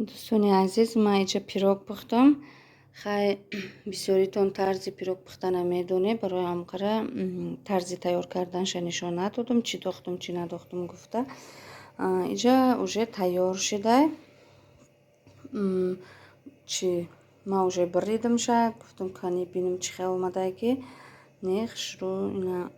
Дӯстони азиз, ман инҷа пирог пухтам. Хай, бисёритон тарзи пирог пухтана медонед, барои ҳамқара тарзи тайёр карданша нишон надодум, чӣ дохтум, чӣ надохтум гуфта. Инҷа уже тайёр шидай. Чӣ ман уже биридимша, гуфтум, кани бинем, чӣ хел омадай, ки не хушрӯ ина.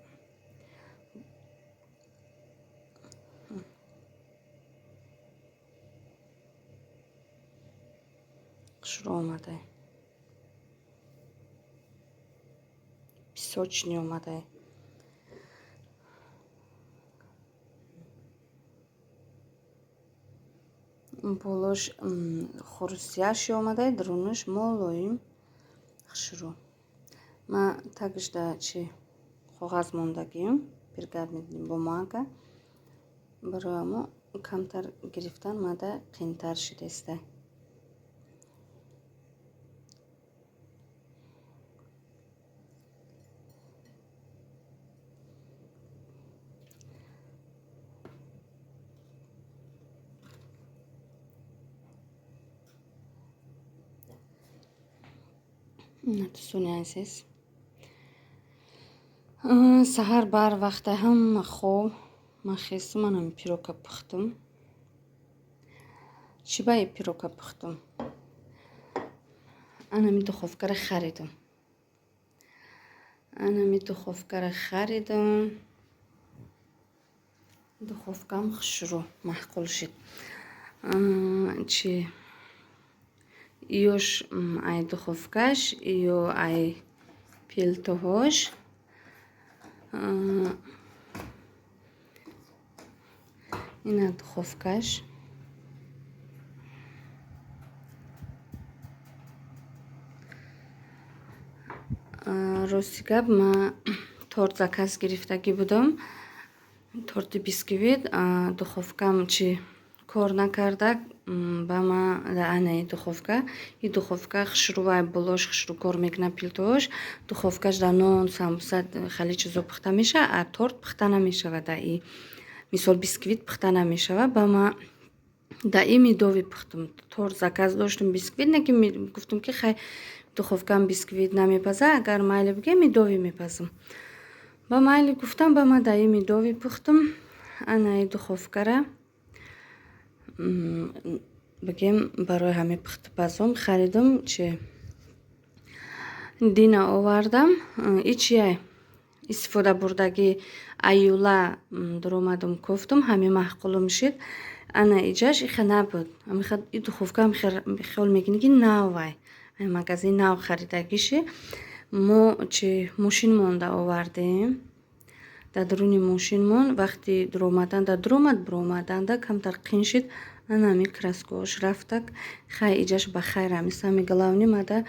Хушрӯ омадай, песочный омадай. Болош хурсияши омадай, дарунаш молоим, хушрӯ. Ман тагишда чи коғаз мондагиюм, пергаментный бумага, барои ҳамо камтар гирифтан мада қиинтар шудеста. Дӯстони азиз, саҳар барвақта ҳама хоб, ман хестум, манам пирога пухтум. Чӣ ба пирога пухтум? Анами духовкара харидум, анами духовкара харидум. Духовкам хушрӯ, маъқул шид. Чи ёш ай духовкаш, ё ай пелтоҳош. Ина духовкаш. Рости гап, ман торт заказ гирифтагӣ будам, торти бисквит. Духовкам чи кор накарда ба ма анаи духовка. И духовка хушрӯвай, болош хушрӯ кор мекунад, пилтоҳош. Духовкаш дар нон, самбуса, хеле чизо пухта мешавад, а торт пухта намешавад. Да и мисол бисквит пухта намешавад. Ба ма да и медовый пухтум. Торт заказ доштум, бисквит не ки гуфтум, ки хай, духовкам бисквит намепаза, агар майли бигем, медовый мепазам. Ба майли гуфтам, ба ма да и медовый пухтум. Анаи духовкара бигем, барои ҳамин пухтупазом харидум. Чи дина овардам. И чия истифода бурдагӣ аюла дуромадум, кофтум, ҳамин маъқулум шид. Ана иҷаш иха набуд. И духовка хиёл мекунӣ, ки навай, магазин нав харидагиши. Мо чи мошин монда овардем. Дар дуруни мошинмон вақти дуромадан, дар дуромад биромаданда камтар қин шид. Ана ҳамин краскаош рафтак. Хай, иҷаш ба хайр, ҳамин самый главный мада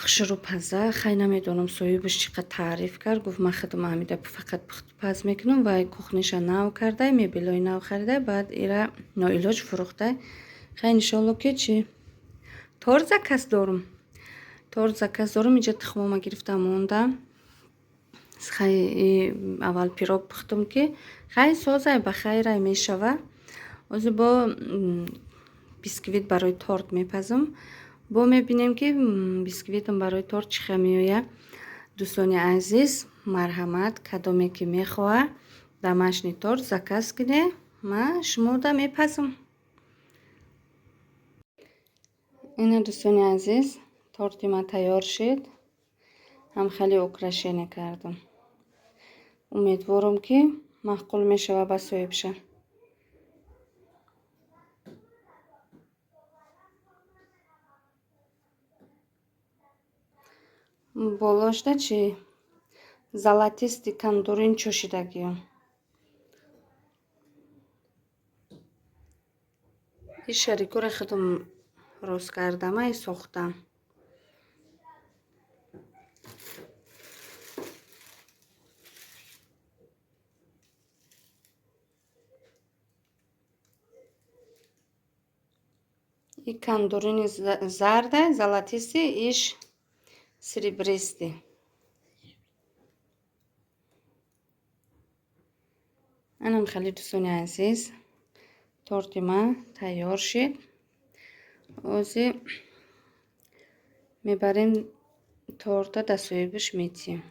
хушрӯ паза. Хай, намедонам, соҳибаш чӣ қадр таъриф кард, гуфт, ман худам ҳамида фақат пухтупаз мекунам. Вай кухниша нав кардай, мебелои нав харидай, баъд ира ноилоҷ фурӯхтай. Хай, иншоалло, ки чи торт заказ дорум, торт заказ дорум. Инҷа тухмома гирифта монда. Хай, аввал пирог пухтум, ки хай, созай, ба хайрай мешава. Ҳозир бо бисквит барои торт мепазам, бо мебинем, ки бисквитам барои торт чӣ хел меояд. Дӯстони азиз, марҳамат, кадоме ки мехоҳад домашний торт заказ кунед, ман шумода мепазам. Ина, дӯстони азиз, торти ман тайёр шид. Ҳам хеле украшение кардам. Умедворам, ки маъқул мешавад ба соҳибша. Болошда чи золотистый кандурин чӯшидагиём. И шарикора худам рост кардам, ай сохтам. И кандурини зарда, золотистый, иш серебристый. Анам хеле, дӯстони азиз, торти ман тайёр шид. Ози мебарем, торта да соҳибаш метиҳем.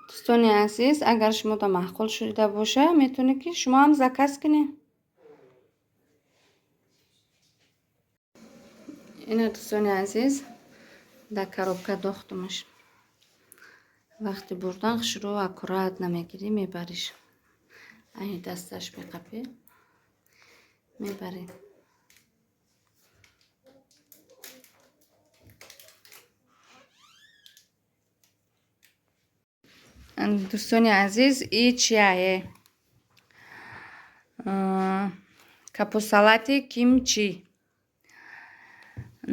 Дӯстони азиз, агар шумода маъқул шуда боша, метавонед, ки шумо ҳам заказ кунед. Ина, дӯстони азиз, дар коробка дохтумаш. Вақти бурдан хушрӯ аккуратно мегирӣ, мебариш. Ай дасташ меқапӣ, мебарӣ. Дӯстони азиз, и чияе? Капусалати кимчи.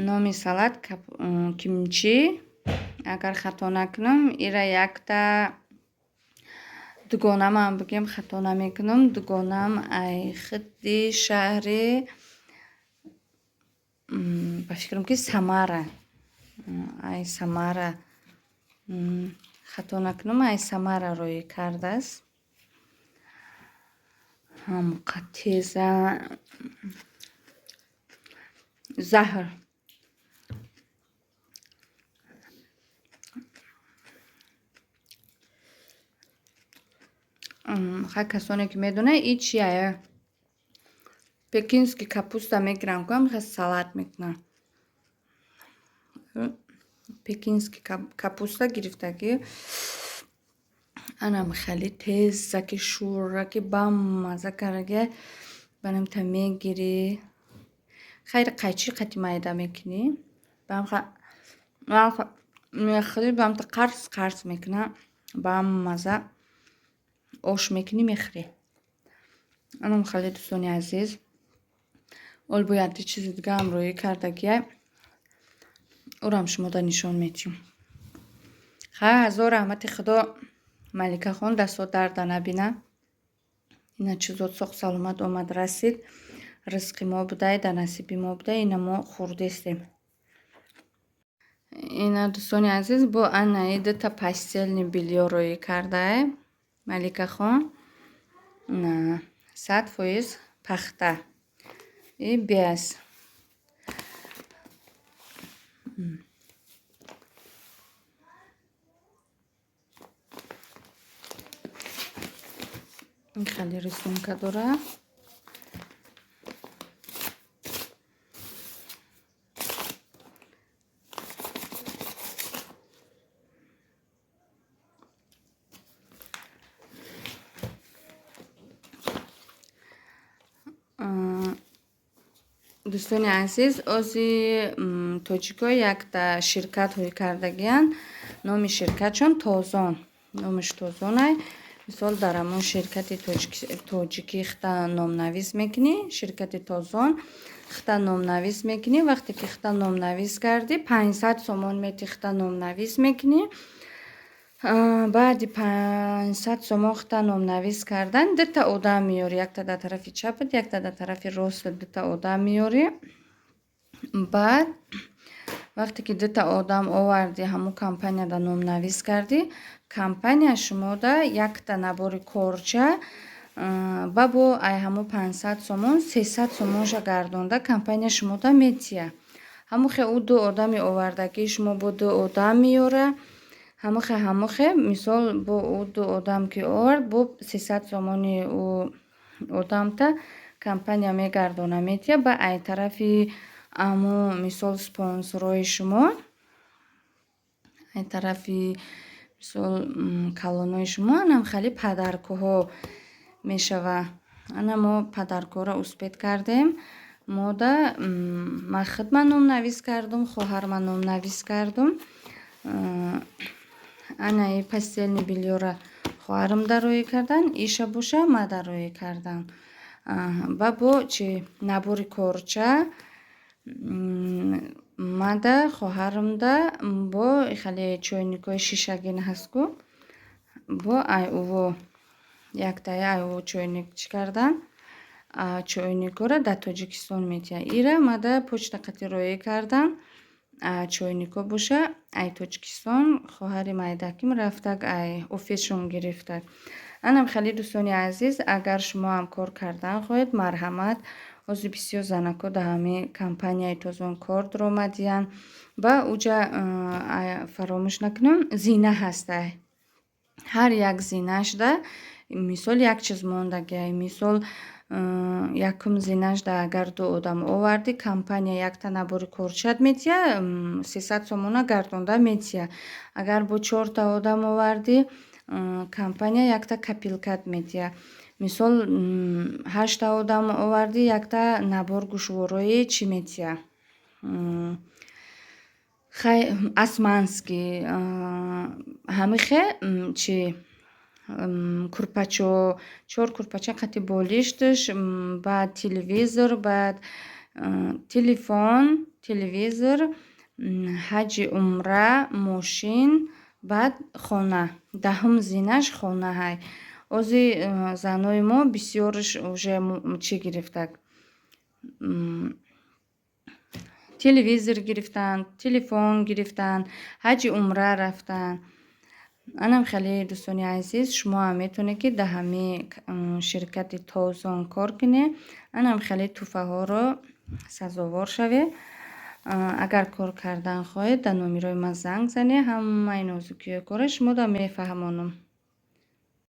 Номи салат кимчи. Агар хато накунам, ира якта дугонамам бигем, хато намекунам. Дугонам ай хидди шаҳри, ба фикрам, ки Самара. Ай Самара, хато накунам, ай Самара рӯй кардааст. Ҳамқа теза заҳр. Хай, касоне ки медонад, и чияе? Пекинский капуста мегирам, ку ҳам салат мекунам. Пекинский капуста гирифтагӣ, анам хеле тезаки, шӯраки, баммаза кардаги. Банамта мегирӣ, хайр, қайчи қати майда мекунӣ, мехӯрӣ, бамта қарс қарс мекуна, баммаза ош мекунӣ, мехӯрӣ. Анам хеле, дӯстони азиз, ол бояд чизи дигаам рӯӣ кардагия, ӯрам шумода нишон медиҳем. Хай, ҳазор раҳмати Худо, Маликахон, дастот дарда набина. Ина чизот соқ саломат омад, расид. Ризқи мо будай, дар насиби мо будай, ина мо хӯрдестем. Ина, дӯстони азиз, бо анаи дута постельный бельё рӯӣ кардае Маликахон. 100% пахта и без. Ин хеле рисунка дорад. Дӯстони азиз, ози тоҷико якта ширкат ҳоӣ кардагиянд. Номи ширкатшон Тозон, номаш Тозонай. Мисол, дар ҳамон ширкати тоҷикӣ хта номнавис мекунӣ, ширкати Тозон хта номнавис мекунӣ. Вақте ки хта номнавис кардӣ, 500 сомон мети, хта номнавис мекунӣ. Баъди 500 сомон хта номнавис кардан, дута одам меёрӣ, якта дар тарафи чапат, якта дар тарафи ростат, дута одам меёрӣ. Баъд вақте ки дута одам овардӣ, ҳамун компанияда номнавис кардӣ, компания шумода якта набори корча ба бо ай ҳамун 500 сомон 300 сомонша гардонда компания шумода метия. Ҳамухе ӯ ду одами овардагии шумо бо ду одам меёра. Ҳамухе, мисол, бо ӯ ду одам ки овард, бо 300 сомони ӯ одамта компания мегардона, метия. Ба ай тарафи аму, мисол, спонсорҳои шумо, ай тарафи, мисол, калонои шумо анам хеле подаркаҳо мешава. Ана мо подаркаҳоро успеть кардем. Мода ман худма номнавис кардум, хоҳарма номнавис кардум. Ана и постельный бельёра хоҳарам дароӣ кардан, иша боша ма дароӣ кардан. Ба бо чи набори корча мада, хоҳарамда, бо хеле чойникҳои шишагин ҳаст ку, бо ай уво яктаи ай уво чойник чӣ кардан. Чойникора дар Тоҷикистон метиҳад. Ира мада почта қати роя кардам. Чойнико боша, ай Тоҷикистон хоҳари майдаким рафтак, ай офисшон гирифтак. Анам хеле, дӯстони азиз, агар шумо ҳам кор кардан хоҳед, марҳамат. Ҳозир бисёр занако дар ҳамин компанияи Тозон кор дуромадиянд. Ба уҷа, фаромӯш накунем, зина ҳастай. Ҳар як зинашда, мисол, як чиз мондагиай. Мисол, якум зинашда агар ду одам овардӣ, компания якта набори корчат метиҳа, 300 сомона гардонда метиҳа. Агар бо чорта одам овардӣ, компания якта копилкат метиҳа. Мисол, ҳашта одам овардӣ, якта набор гӯшвораи чӣ метиҳа, хай, османский. Ҳамихе чи курпачо, чор курпача қати болишташ, баъд телевизор, баъд телефон, телевизор, ҳаҷи умра, мошин, баъд хона. 10-ум зинаш хона ҳай. Ози занои мо бисёрш уже чӣ гирифтак, телевизор гирифтанд, телефон гирифтанд, ҳаҷи умра рафтанд. Анам хеле, дӯстони азиз, шумо ҳам метавонед, ки дар ҳамин ширкати Тозон кор кунед, анам хеле тӯҳфаҳоро сазовор шавед. Агар кор кардан хоҳед, дар номерои ман занг занед, ҳамаи нозукиҳои корро шуморо мефаҳмонам.